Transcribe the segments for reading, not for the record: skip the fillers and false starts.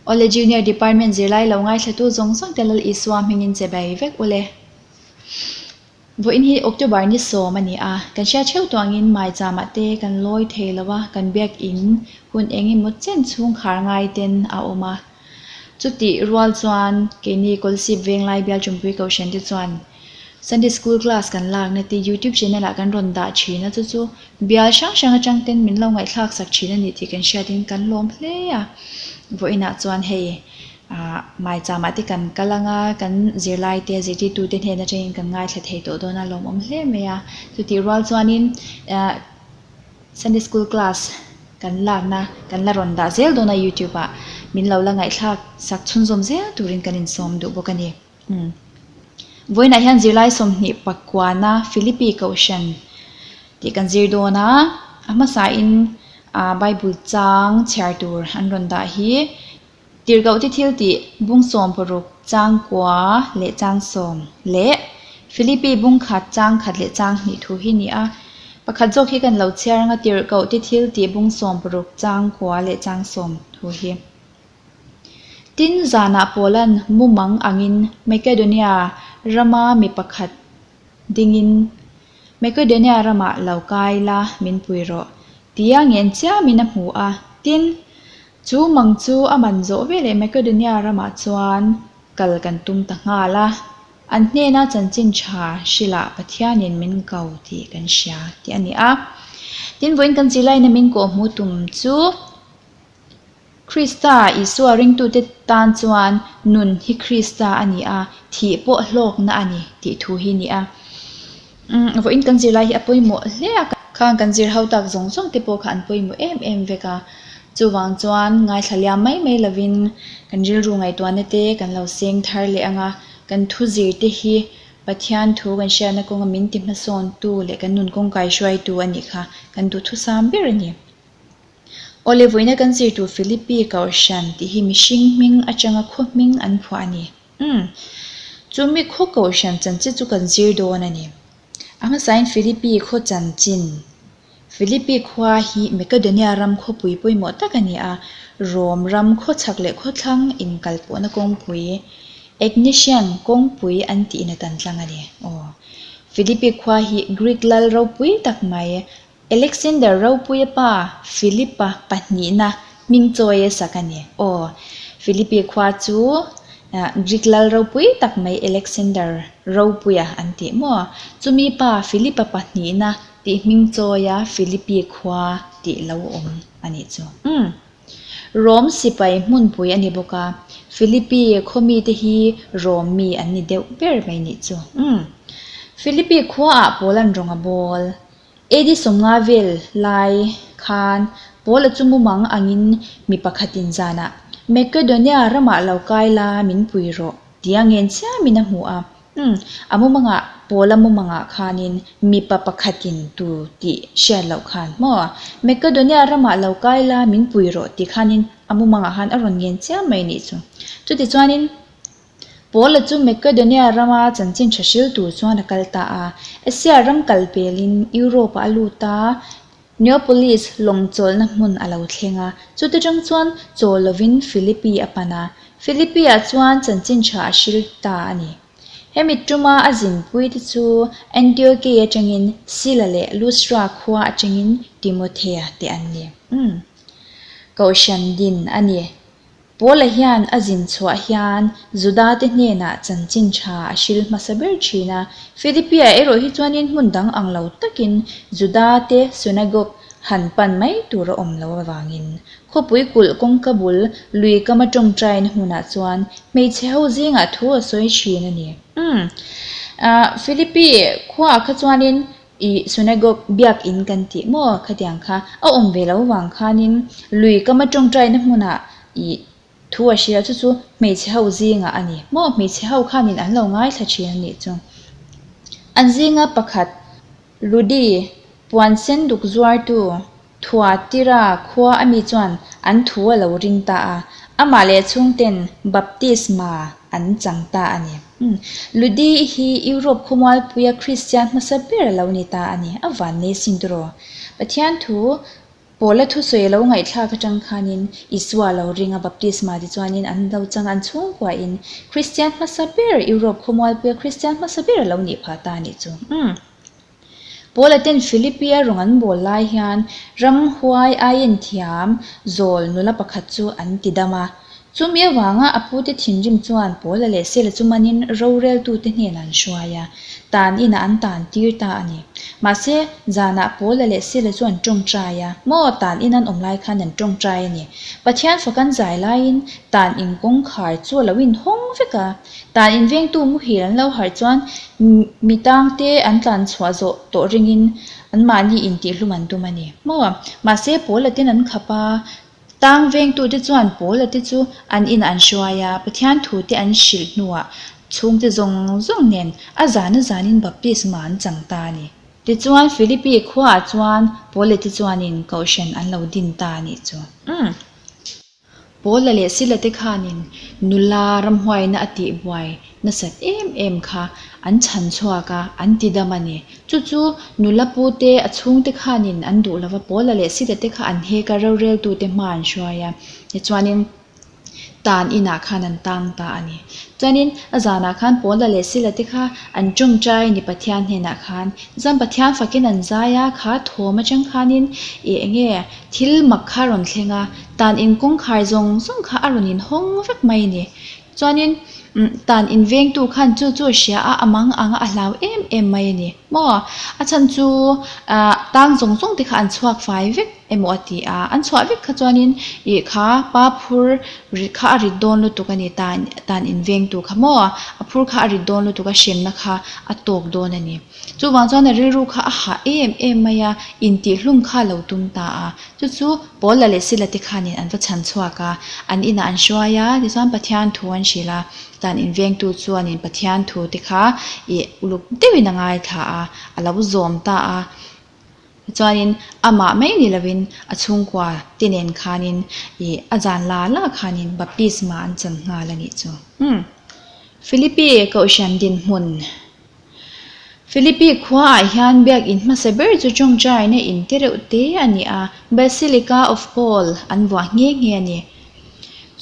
Awle Junior Department zirlai lo ngaithlatu zawng zawng te Lal Isua hmingin che bai vek ule. Vawiin hi October ni sawm a ni a, kan hriat theuh tawh angin Maichamah te kan lawi thei lo a, kan biakin hun eng emaw chen chhung khar ngai ten a awm a. Chutih rual chuan keini Kawlsip Venglai Bial Chawmpui Kohhran te chuan Sunday School class kan lakna te YouTube channel ah kan rawn dah thin a, chu chu bial hrang hrang atang ten min lo ngaihthlak sak thin a ni tih kan hriatin kan lawm hle a. Vawiinah chuan hei ah Maichamah te kan kal ang a, kan zirlai te zirtirtu te hnen atangin kan ngaithla thei tawh dawn a, lawmawm hle mai a. Chutih rual chuanin ah Sunday School class kan lakna kan la rawn dah zel dawn a YouTube ah min lo la ngaihthlak sak chhunzawm zel turin kan insawm duh bawk a ni. Umm. Vawiinah hian zirlai 29na Philippi Kohhran tih kan zir dawn a, a hmasain ah Bible chang chhiar tur an rawn dah hi Tirhkohte thil tih bung 60 chang kua leh chang sawm leh Philippi bung khat chang khat leh chang hnih thu hi ni a. Pakhat zawk hi kan lo chhiar anga Tirhkohte thil tih bung 60 chang kua leh chang sawm thu hi. Tin, zanah Paula'n mumang angin Makedonia rama mi pakhat dingin, Makedonia ramah lo kai la min pui rawh, tia ngen chiamin a hmu a. Tin, chu mang chu a man zawh veleh Makedonia ramah chuan kal kan tum ta nghal a. An hnena chanchin tha hrilah Pathianin min ko tih kan hria, tih a ni a. Tin, vawiin kan zirlaina min kawhhmuh tum chu, Krista Isua ringtute tan chuan nun hi Krista a ni a, thih pawh hlawkna a ni tih thu hi ni a. Umm vawiin kan zirlai hi a pawimawh hle a, khang kan zir ho tak zawng zawng te pawh kha an pawimawh em em vek a. Chuvang chuan ngaithla liam mai mai lovin kan rilru ngaihtuahna te kan lo seng thar leh ang a, kan thu zir te hi Pathian thu kan hriatna kawnga min ti hmasawntu leh kan nun kawng kaihruaitu a nih kha kan duhthusam ber a ni. Awle vawiina kan zirtu Philippi Kohhran tih hi mihring hming atanga khaw hming an phuah a ni. Umm. Chu mi khaw Kohhran chanchin chu kan zir dawn a ni. A hmasain Philippi khaw chanchin. Philippi khua hi Makedonia ram khawpui pawimawh tak a ni a, Rom ram khawchhak leh khawthlang inkalpawhna kawngpui, Egnatian kawngpui an tihna tan tlang a ni. Aw. Philippi khua hi Greek lal ropui tak mai, Alexander Ropuia pa Philip-a pahnihna hming chawi a sak a ni. Aw, Philippi khua chu Greek lal ropui tak mai Alexander Ropuia an tih maw? Chumi pa Philip-a pahnihna tih hming chawia Philippi khua tih lo awm a nih chu. Umm. Rom sipai hmunpui a ni bawk a, Philippi khaw mite hi Rom mi an ni deuh ber mai nih chu. Umm. Philippi khuaah pawl an rawng a bawl. AD 50 vel lai khan Paula chu mumang angin mi pakhatin zanah, Makedonia ramah lo kai la min pui rawh, tia ngen chiamin a hmu a. Umm, a mumangah, Paula mumangah khanin mipa pakhatin tu tih hriat loh khan maw? Makedonia ramah lo kai la min pui rawh tih khanin a mumangah khan a rawn ngen chiam mai nih chu. Chutichuanin. Paula chu Makedonia rama chanchin tha hril tur chuan a kal ta a. Asia ram kal pelin Europe-ah a lut a, Neapolis lawng chawlhna hmun a lo thleng a. Chute tang chuan chawl lovin Philippi a pan a. Philippi-ah chuan chanchin tha a hril ta a ni. Hemi tuma a zinpuite chu Antiochei atangin Sila leh Lustra khua atangin Timothea te an ni. Umm. Kohhran din a ni. Paula hian a zin chhuah hian Judate hnenah chanchin tha a hril hmasa ber thin a. Philippia erawh hi chuanin hmun dang ang lo takin Judate synagogue han pan mai tur a awm lo avangin khawpui kulh kawngka bul lui kama tawngtaina hmunah chuan hmeichhe ho zingah thu a sawi thin a ni. Umm. Philippi khuaah kha chuanin Ih, synagogue biak in kan tih maw khatiang kha a awm ve lo vang khanin lui kama tawngtaina hmunah ih thu a hria chu chu hmeichhe ho zingah a ni maw hmeichhe ho khanin an lo ngaithla thin a nih chu. An zinga pakhat Ludi puan sen duk zuartu Thuatira khua a mi chuan an thu a lo ring ta a, amah leh chhungten baptisma an chang ta a ni. Ludi hi Europe khawmualpuia Kristian hmasa ber a lo ni ta a ni. A van nei sin turaw? Pathian thu Paula thusawi a lo ngaihthlak atang khanin Isua lo ring a baptisma tichuanin an lo chang an chhungkuain Kristian hmasa ber Europe khawmualpuia Kristian hmasa ber a lo nih phah ta a nih chu. Umm. Paula ten Philippia rawn an bawl lai hian ramhuai aiin thiam zawl nula pakhat chu an ti dam a. Chumi avanga a pute thinrim chuan Paula leh Sela chu manin roreltute hnenah an hruai a, tan inah an tan tir ta a ni. Mahse, zanah Paula leh Sela chu an tawngtai a, maw tan in an awm lai khan an tawngtai a ni. Pathian fak an zai laiin tan in kawngkhar chu a lo inhawng vek a. Tan invengtu muhil an lo harh chuan mi tangte an tlan chhuah zawh tawh ringin anmahni intihhlum an tum a ni. Maw? Mahse, Paula ten an khap a, tang vengtute chuan Paula te chu an inah an hruai a, Pathian thute an hrilh hnuah chhungte zawng zawng nen a zan a zanin baptisma an chang ta a ni. Tichuan, Philippi khuaah chuan Paula te chuanin kohhran an lo din ta a nih chu. Umm. Paula leh Sila te khanin nula ramhuaina a tihbuai nasat em em kha an chhan chhuak a, an ti dam a ni. Chu chu nula pute a chhungte khanin an duh lova Paula leh Sila te kha an hek a, roreltute hma an hruai a. Tichuanin tan inah khan an tang ta a ni. Chuanin a zanah khan Paula leh Sila te kha an tawngtai ni Pathian hnenah khan. Chuan Pathian fakin an zai a, kha thawm atang khanin ih enge Thil mak kha rawn thleng a, tan in kawngkhar zawng zawng kha a rawn inhawng vek mai a ni. Chuanin tan invengtu khan chu chu a hria a, a mang ang a, a hlau em em mai a ni. Maw? A chhan chu ah tang zawng zawng te kha an chhuak fai vek emaw a ti a, an chhuah vek kha chuanin ih kha pa phur rit kha a rit dawn lutuk a ni, tan tan invengtu kha maw? A phur kha a rit dawn lutuk a, hremna kha a tawk dawn a ni. Chuvang chuan a rilru kha a hah em em mai a, intihhlum kha a lo tum ta a. Chu chu Paula leh Sila te khanin an va chhan chhuak a, an inah an hruai a, tichuan Pathian thu an hrilh a. Dan invengtu chuanin Pathian thu te kha ih uluk deuhin a ngaithla a, a lo zawm ta a. Tichuanin amah mai ni lovin a chhungkua te nen khanin ih a zan la la khanin baptisma an chan nghal a nih chu. Umm. Philippi Kohhran dinhmun. Philippi khuaah hian biakinn hmasa ber chu tawngtaina in te reuh te a ni a, Basilica of Paul an vuah nghe nghe a ni.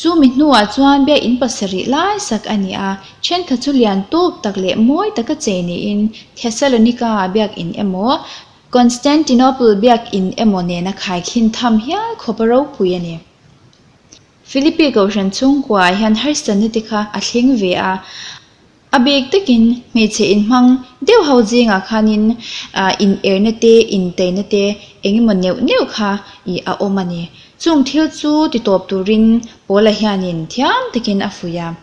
Chu mi hnuah chuan biakinn pasarih lai sak a ni a, thenkhat chu lian tawk tak leh mawi taka chei niin Thessalonica biakinn emaw, Constantinople biakinn emaw nena khaikhin tham hial khawp a ropui a ni. Philippi kohhran chhungkuaah hian harsatna te kha a thleng ve a. A bik takin hmeichhe inhmang deuh ho zingah khanin in erna te, inteina te eng emaw neuh neuh kha ih a awm a ni. Chung thil chu ti tawp turin Paula hianin thiam takin a fuih a.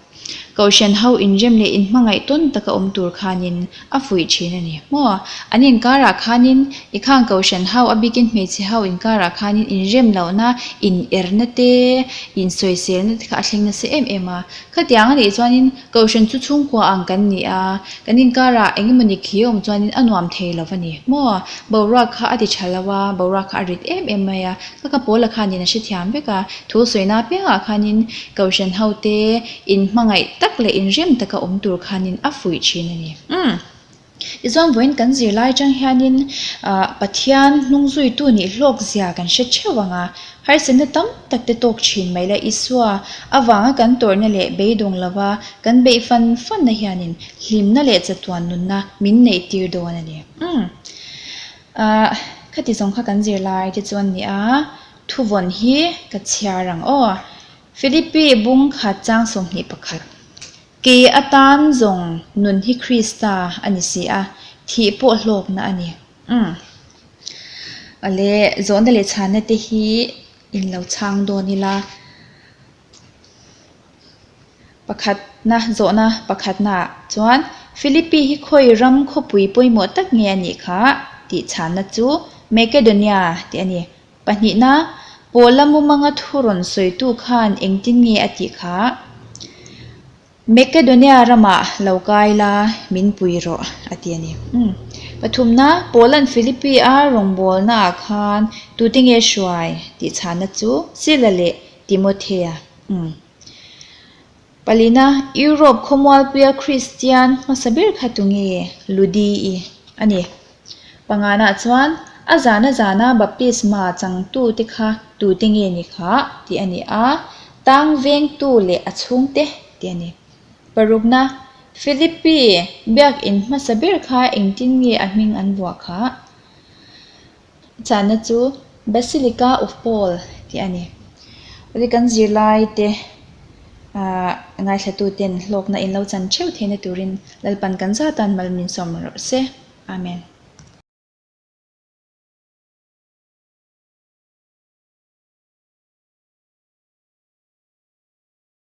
Kohhran ho inrem leh inhmangaih tawn taka awm tur khanin a fuih thin a ni. Maw? An inkarah khanin i khang Kohhran ho a bikin hmeichhe ho inkarah khanin inrem lohna, in erna te, insawiselna te kha a thleng nasa em em a. Khatiang a nih chuanin Kohhran chu chhungkua ang kan ni a, kan inkarah eng emawni khi awm chuanin a nuam thei lo a ni. Maw? Boruak kha a ti tha lo a, boruak kha a rit em em mai a, ka ka Paula khanin a hrethiam vek a, thu sawina apiangah khanin Kohhran hote inhmangaih tak leh inrem taka awm tur khanin a fuih thin a ni. Umm. Tichuan vawiin kan zirlai atang hianin Pathian hnungzuitu nih hlawk zia kan hre theuh ang a, harsatna tam tak te tawk thin mai la Isua avanga kan tawrhna leh beidawng lova kan beih fan fanna hianin hlimna leh chatuan nunna min neih tir dawn a ni. Umm. Khati zawng kha kan zirlai te chu an ni a, thuvawn hi ka chhiar ang aw. Philippi bung khat chang 21. Kei atan zawng nun hi Krista a ni si a, thih pawh hlawkna a ni. Umm. Awle, zawhna leh chhanna te hi in lo chhang dawn ila. Pakhatna, zawhna pakhatna ah chuan Philippi hi khawi ram khawpui pawimawh tak nge a nih kha tih chhanna chu Makedonia tih a ni. Pahnihna, Paula mumanga thu rawn sawitu khan engtin nge a tih kha? Makedonia ramah lo kai la, min pui rawh, a ti a ni. Umm. Pathumna, Paula'n Philippi-a rawngbawlnaah khan tute nge hruai tih chhanna chu Sila leh Timothea. Umm. Palina, Europe khawmualpuia Kristian hmasa ber kha tunge? Ludi-i a ni. Panganah chuan. A zana zana baptisma changtute kha tute nge ni kha? tih a ni a, tang vengtu leh a chhungte tih a ni. Parukna, Philippi biakin hmasa ber kha engtin nge a hming an vuah kha? Chahna chu Basilica of Paul tih a ni. Awle kan zirlaite ngaithlatuten hlawkna in lo chan theuh theihna turin Lalpan kan zatan mal min sawm rawh se. Amen.